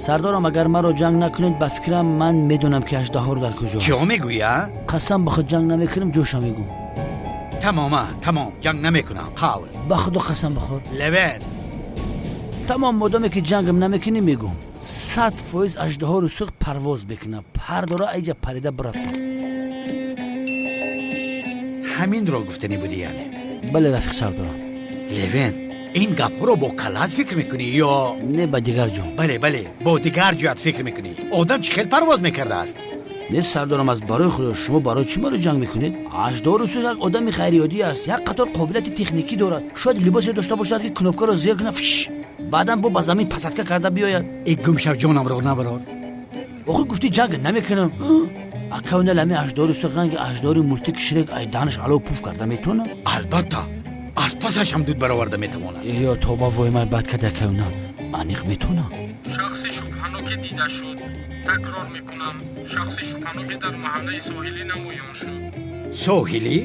Сардорам, агар маро ҷанг накунед, ба фикрам ман медонам ки аждаҳор дар куҷост. Чиҳо мегӯӣ, а? Қасам ба худ, ҷанг намекунам, ҷоша мегӯм. Тамома, тамом, ҷанг намекунам, қавл. Ба худо қасам бихӯр. Левен. Тамом, модоме ки ҷангам намекунӣ, мегӯм. 100% аждаҳори сурх парвоз мекунад. Пар дора, айҷа парида бирафтааст. Ҳаминро гуфтанӣ будӣ, яъне? Бале, рафиқ сардорам. Левен, ин гапҳоро бо каллат фикр мекунӣ ё не ба дигар ҷо? Бале, бале, бо дигар ҷоят фикр мекунӣ. Одам чӣ хел парвоз мекардааст? Не, сардорам, аз барои худо, шумо барои чӣ маро ҷанг мекунед? Аждаҳори сурх як одами ғайриоддӣ аст, як қатор қобилияти техникӣ дорад. Шояд либосе дошта бошад, ки кнопкаро зер кунад, фиш, баъдан бо ба замин посадка карда биёяд. Э, гумшав, ҷонамро набарор. Охир гуфтӣ ҷанг намекунам. Акавнал ами аждаҳори сурх ранги аждаҳори мультики Шрек айданаш алов пуф карда метавонад? Албатта, аз пасаш ҳам дуд бароварда метавонад. Ё тоба, вой, май бад карда, акавнал аниқ метавонад. Шахси шубҳаноке дида шуд. Такрор мекунам, шахси шубҳаноке дар маҳаллаи соҳилӣ намоён шуд. Соҳилӣ?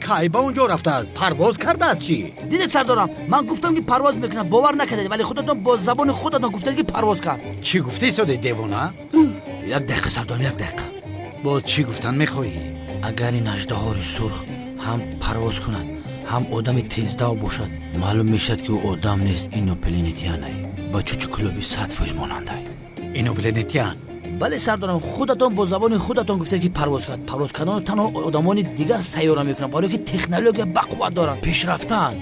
Кай ба он ҷо рафтааст? Парвоз кардааст чӣ? Дидед, сардорам, ман гуфтам ки парвоз мекунад, бовар накардед, вале худатон бо забони худатон гуфтед ки парвоз кард. Чӣ гуфта истодаи, девона? Як дақиқа, сардорам, як дақиқа. Боз чӣ гуфтан мехоҳӣ? Агар ин аждаҳори сурх ҳам парвоз кунад, ҳам одами тездав бошад, маълум мешавад, ки ӯ одам нест, инопланетянай, ба чучуклоби 100% монандай. Инопланетян? Бале, сардорам, худатон бо забони худатон гуфтед ки парвоз кард. Парвоз карданро танҳо одамони дигар сайёра мекунанд, барое ки технология бақувват доранд, пешрафтаанд.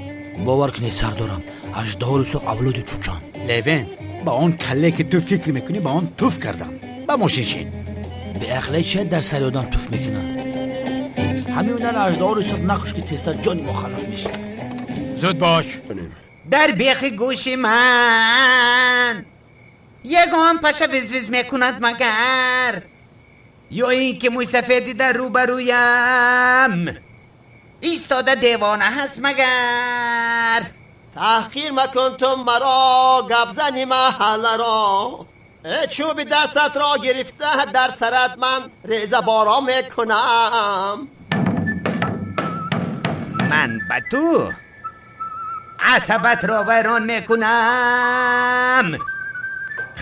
Бовар кунед, сардорам, аждаҳори сурх авлоди чучанд. Левен, ба он калле ки ту фикр мекунӣ, ба он туф кардам. Ба мошин шин. Беақле чия дар сари одам туф мекунанд? Ҳамин ҳунар аждаҳори сурх накуш, ки тезтар ҷони мо халос мешавад. Зуд бош. Дар бехи гӯши ман ягон паша виз-виз мекунад магар? Ё ин ки мӯйсафеди дар рӯбарӯям истода девона ҳаст магар? Таҳқир макун ту маро, гапзани маҳалларо. Э, чӯби дастатро гирифта дар сарат ман резаборо мекунам. Ман ба ту асабатро вайрон мекунам,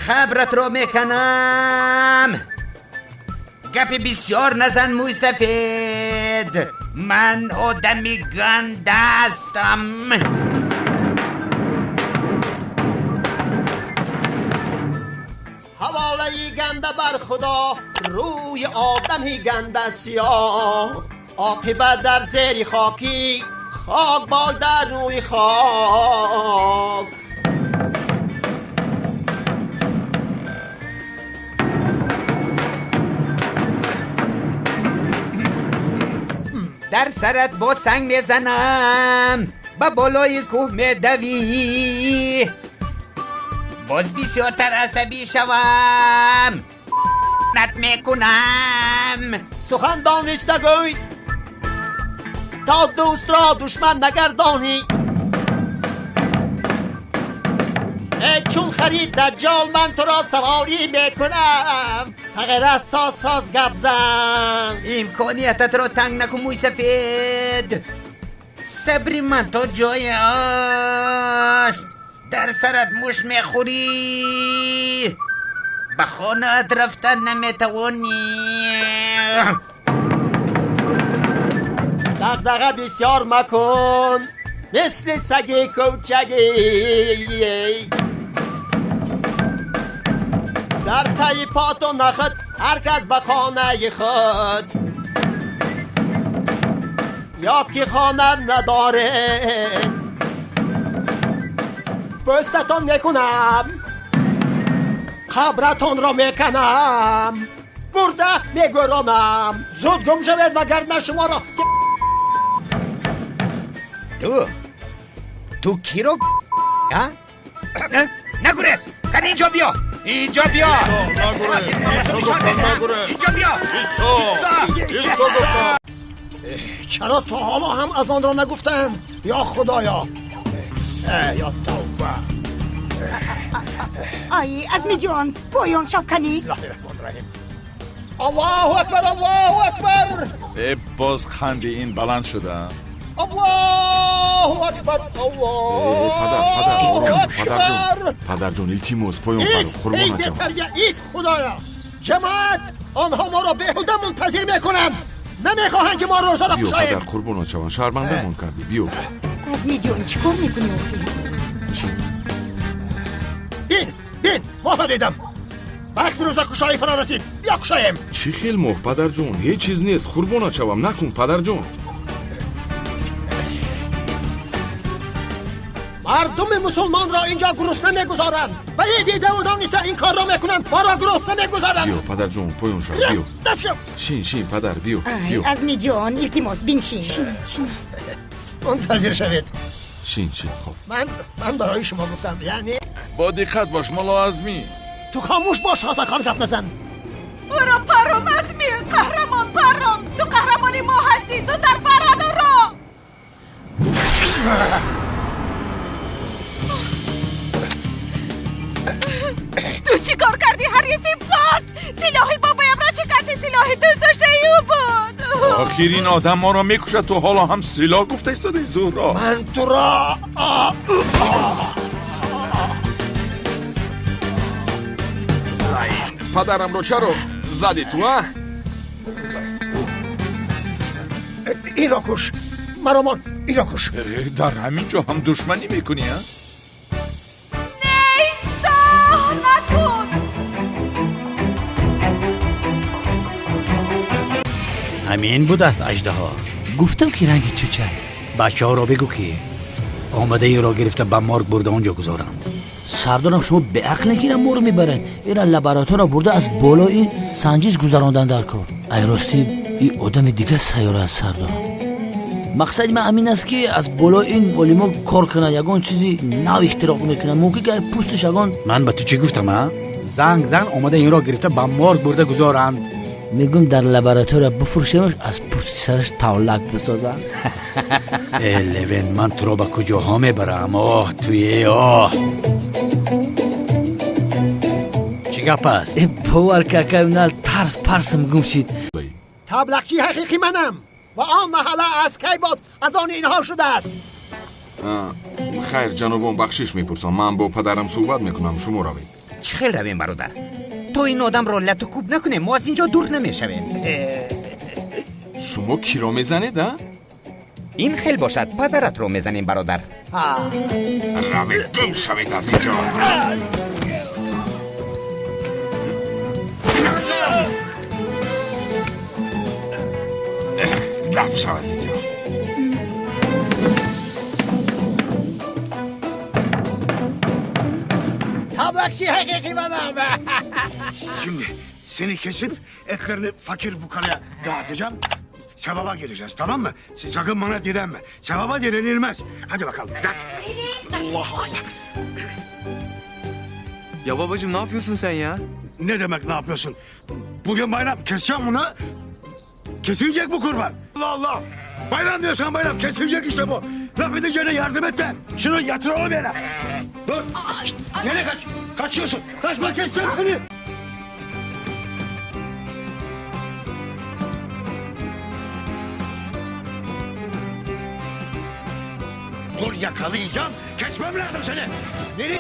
хабратро меканам. Гапи бисёр назан, мӯйсафед, ман одами ганда ҳастам. Ҳаволаи ганда бар худо, рӯи одами ганда сиёҳ, оқибат дар зери хокӣ, хок бол дар рӯи хок. Дар сарат бо санг мезанам, ба болои кӯҳ медавӣ. Боз бисёртар асабӣ шавам, нат мекунам. Сухан дониста гӯй, то дӯстро душман нагардонӣ. Э, чун харид даҷҷол, ман туро саворӣ мекунам. Сағира, соз соз гап зан. Имкониятатро танг накун, мӯйсафед, сабри ман то ҷое аст. Дар сарат мушт мехӯрӣ, ба хонаат рафтан наметавонӣ. Дағдаға бисёр макун, мисли саги кӯчагӣ. Дар таи поту нахӯд, ҳар кас ба хонаи худ, ё ки хона надоред, пӯстатон мекунам, қабратонро меканам, бурда мегӯронам. Зуд гум шавед, вагарна шуморо Ту киро, а? Нагурез, кани инҷо биё, инҷо биё, инҷо биё. Чаро то ҳоло ҳам аз онро нагуфтанд? Ё худоё, ё тавба! Ай, Азмиҷон, поён шав канӣ. Бисмиллаҳи раҳмони раҳим. Аллоҳу акбар, аллоҳу акбар! Э, боз қанди ин баланд шуда. Аллоҳу Аллоҳу акбар, Аллоҳу акбар. Падарҷон, илтимос, поён паро, қурбон ачам. Ис, Худоё! Ҷамоат, онҳо моро беҳуда мунтазир мекунанд. Намехоҳанд ки мо рӯзаро кушоем. Биё, падар, қурбон ачавам, шармандамон кардӣ, биё. Азмиҷон, чӣ кор мекунӣ охир? Бин, бин, моҳро дидам. Вақти рӯзакушоӣ фаро расид, биё кушоем. Чӣ хел моҳ, падарҷон? Ҳеҷ чиз нест, қурбон ачавам, накун, падарҷон. Мардуми мусулмонро инҷо гурусна мегузоранд. Вале дидаву дониста ин корро мекунанд, моро гурусна мегузоранд. Биё, падарҷон, поён шав, биё. Шин, шин, падар, биё, биё. Азмиҷон, илтимос, биншин. Шинед, шинед. Мунтазир шавед. Шин, шин, хоб. Ман барои шумо гуфтам, яъне бо диққат бош, мулло Азмӣ. Ту хомӯш бош, хатакон гап назан. Ӯро парон, Азмӣ, қаҳрамон, парон. Ту қаҳрамони мо ҳастӣ, зудтар парон ӯро. Ту чӣ кор кардӣ, ҳарифи паст? Силоҳи бобоямро шикасти, силоҳи дӯстдоштаи ӯ буд. Охир ин одам моро мекушад, ту ҳоло ҳам силоҳ гуфта истодаи, Зуҳро. Ман туро падарамро чаро задӣ ту, а? Инро куш, маро мон, инро куш. Дар ҳамин ҷо ҳам душманӣ мекунӣ, а? Ҳамин будааст аждаҳо. Гуфтам ки ранги чӯчай. Бачаҳоро бигӯ ки омада инро гирифта ба морг бурда онҷо гузоранд. Сардорам, шумо беақле ки ина морг мебаред. Ина лаборатория бурда аз болои санҷиш гузарондан дар кор. Ай ростӣ, ин одами дигар сайёра аст, сардорам. Мақсади ман ҳамин аст ки аз болои ин олимо кор кунад, ягон чизи нав ихтироъ мекунад. Мумкин ки пӯсташ ягон. Ман ба ту чӣ гуфтам, а? Занг зан, омада инро гирифта ба морг бурда гузоранд. Мегӯм дар лаборатория бифурӯшемаш, аз пӯсти сараш тавлак бисозанд. Э, Левен, ман туро ба куҷоҳо мебарам? Оҳ, туе, оҳ. Чӣ гап аст? Э, бовар какай, нал тарс парсам гум шид. Таблақчии ҳақиқӣ манам ва он маҳалла аз кай боз аз они инҳо шудааст. Хайр, ҷанобон, бахшиш мепурсам, ман бо падарам суҳбат мекунам, шумо равед. Чӣ хел равем, бародар? То ин одамро лату кӯб накунем, мо аз инҷо дур намешавем. Шумо киро мезанед, а? Ин хел бошад, падаратро мезанем, бародар. Равед, гум шавед аз инҷо. Даф шав аз инҷо. Tablakçı hakiki manam. Şimdi seni kesip etlerini fakir fukaraya dağıtacağım. Sevaba gireceğiz, tamam mı? Sakın bana direnme. Sevaba direnilmez. Hadi bakalım. Allah Allah. Ya babacığım ne yapıyorsun sen ya? Ne demek ne yapıyorsun? Bugün bayram, keseceğim bunu. Kesilecek bu kurban. Allah Allah. Bayram diyorsan bayram, kesilecek işte bu. Laf edeceğine yardım et de şunu yatıralım yere. Dur. Şişt, nereye kaç? Kaçıyorsun. Kaçma, keseceğim seni. Dur, yakalayacağım. Kesmem lazım seni. Nereye?